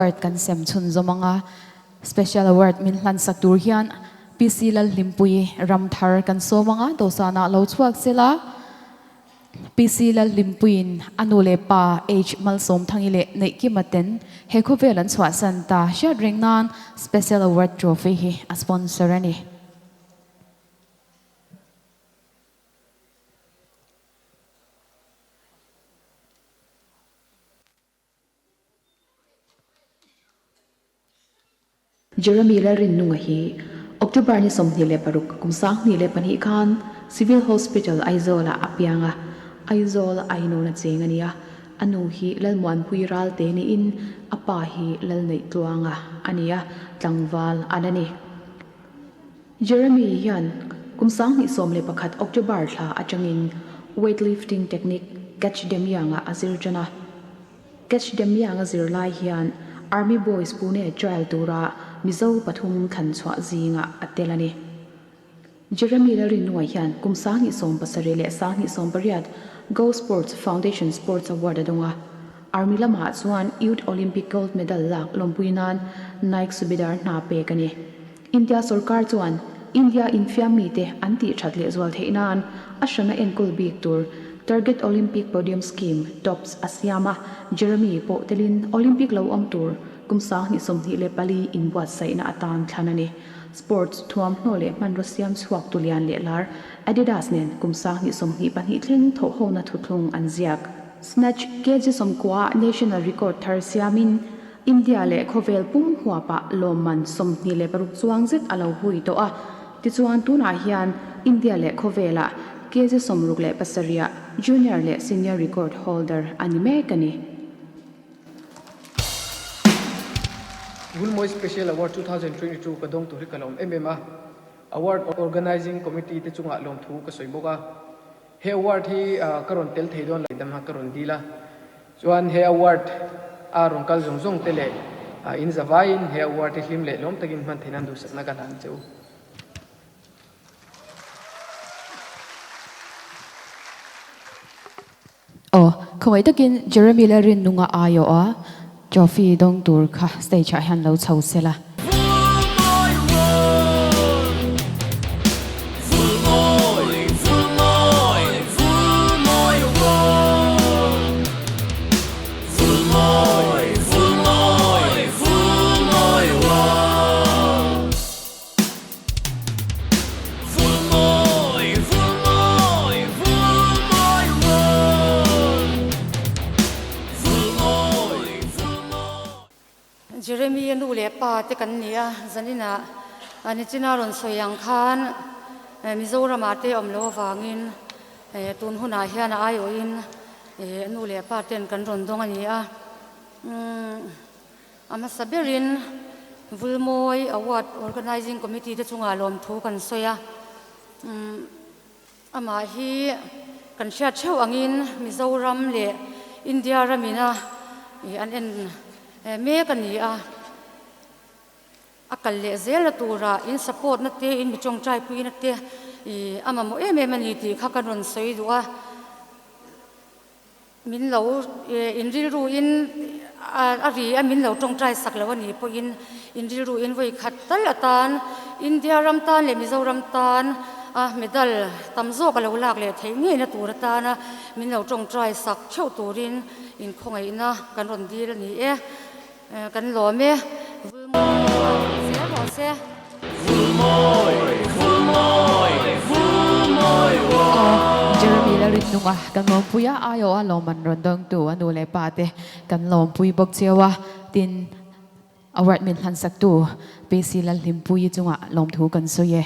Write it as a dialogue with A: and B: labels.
A: Award kan sem chhunzawm ang a, Special Award min hlansak tur hian PC Lalhlimpuii Ramthar kan sawm ang a, dawhsanah lo chhuak sela. PC Lalhlimpuiin a nu leh pa H Malsawmthangi leh Neihkima ten he khawvel an chhuahsan ta hriat reng nan Special Award Trophy hi a sponsor a ni.
B: Jeremy Lalrinnunga hi October ni 26 kum 2002 khan Civil Hospital Aizawl-ah a piang a, Aizawl Ainawna cheng a ni a, a nu hi Lalmuanpui Ralte niin a pa hi Lalneihtluanga a ni a, tlangval a la ni. Jeremy hian kum 2011 October thla atangin weightlifting technique Catch Demyang-ah a zir tan a. Catch Demyang a zir lai hian Army Boys Pune trial tura Mizo pathum thlan chhuah zingah a tel a ni. Jeremy Lalrinnuai hian kum 2017 leh 2018 Go Sports Foundation Sports Award a dawng a. Army lamah chuan Youth Olympic Gold Medal lak lawmpui nan Nike Subedar hna pek a ni. India sorkar chuan India infiam mite an tih that leh zual theih nan a hrana enkawl bik tur Target Olympic Podium Scheme, TOPS, a siam a, Jeremy pawh telin Olympic lo awm tur kum 2024 inbuatsaihna atan thlan a ni. Sports thuamhnaw leh hmanraw siam chhuak tu lian leh lar Adidas nen kum 2022 thleng thawhhona thuthlung an ziak. Snatch kg 90 national record thar siamin India leh khawvel pum huapah lawmman 26 chuang zet a lo hui tawh a. Tichuan tunah hian India leh khawvelah kg 67 junior leh senior record holder a ni mek a ni.
C: Vulmawi Special Award 2022 ka dawng tur hi ka lawm em em a, Award Organising Committee te chungah lawmthu ka sawi bawk a. He award hi ka rawn tel thei dawn lo dam kha ka rawn dil a, chuan he award a rawn kal zawng zawng te leh in zavaiin he award hi hlim leh lawm takin hman theih nan duhsakna ka hlan che u.
A: Aw, khawngaih takin Jeremy Lalrinnunga aiawh a trophy dawng tur kha stage ah hian lo chho sela.
D: Jeremy-a nu leh pa te kan ni a, zaninah nichina rawn sawi ang khan Mizoramah te awm loh avangin tun hunah hian a aiawhin nu leh pa ten kan rawn dawng a ni a. A hmasa berin Vulmawi Award Organising Committee te chungah lawmthu kan sawi a. Amah hi kan hriat theuh angin Mizoram leh India ramina an en mek a ni a. A kal leh zel a turah in support na te, in mi tawngtai na te a mamawh em em a ni tih kha kan rawn sawi duh a. Min lo in rilru in a ri a min lo tawngtai sak lo a ni pawhin in rilru in vawi khat tal atan India ram tan leh Mizoram tan a medal tam zawk a lo lak leh theih ngeina tur atana min lo tawngtai sak theuh turin in khawngaihna kan rawn dil a ni e. Kan lawm e. Vulmawi zel rawh se.
A: Vulmawi, Vulmawi, Vulmawi Aw, Jeremy Lalrinnunga kan lawmpui a, aiawh a lawmman rawn dawngtu a nu leh pa te kan lawmpui bawk cheu a, tin award min hlan saktu PC Lalhlimpuii chungah lawmthu kan sawi e.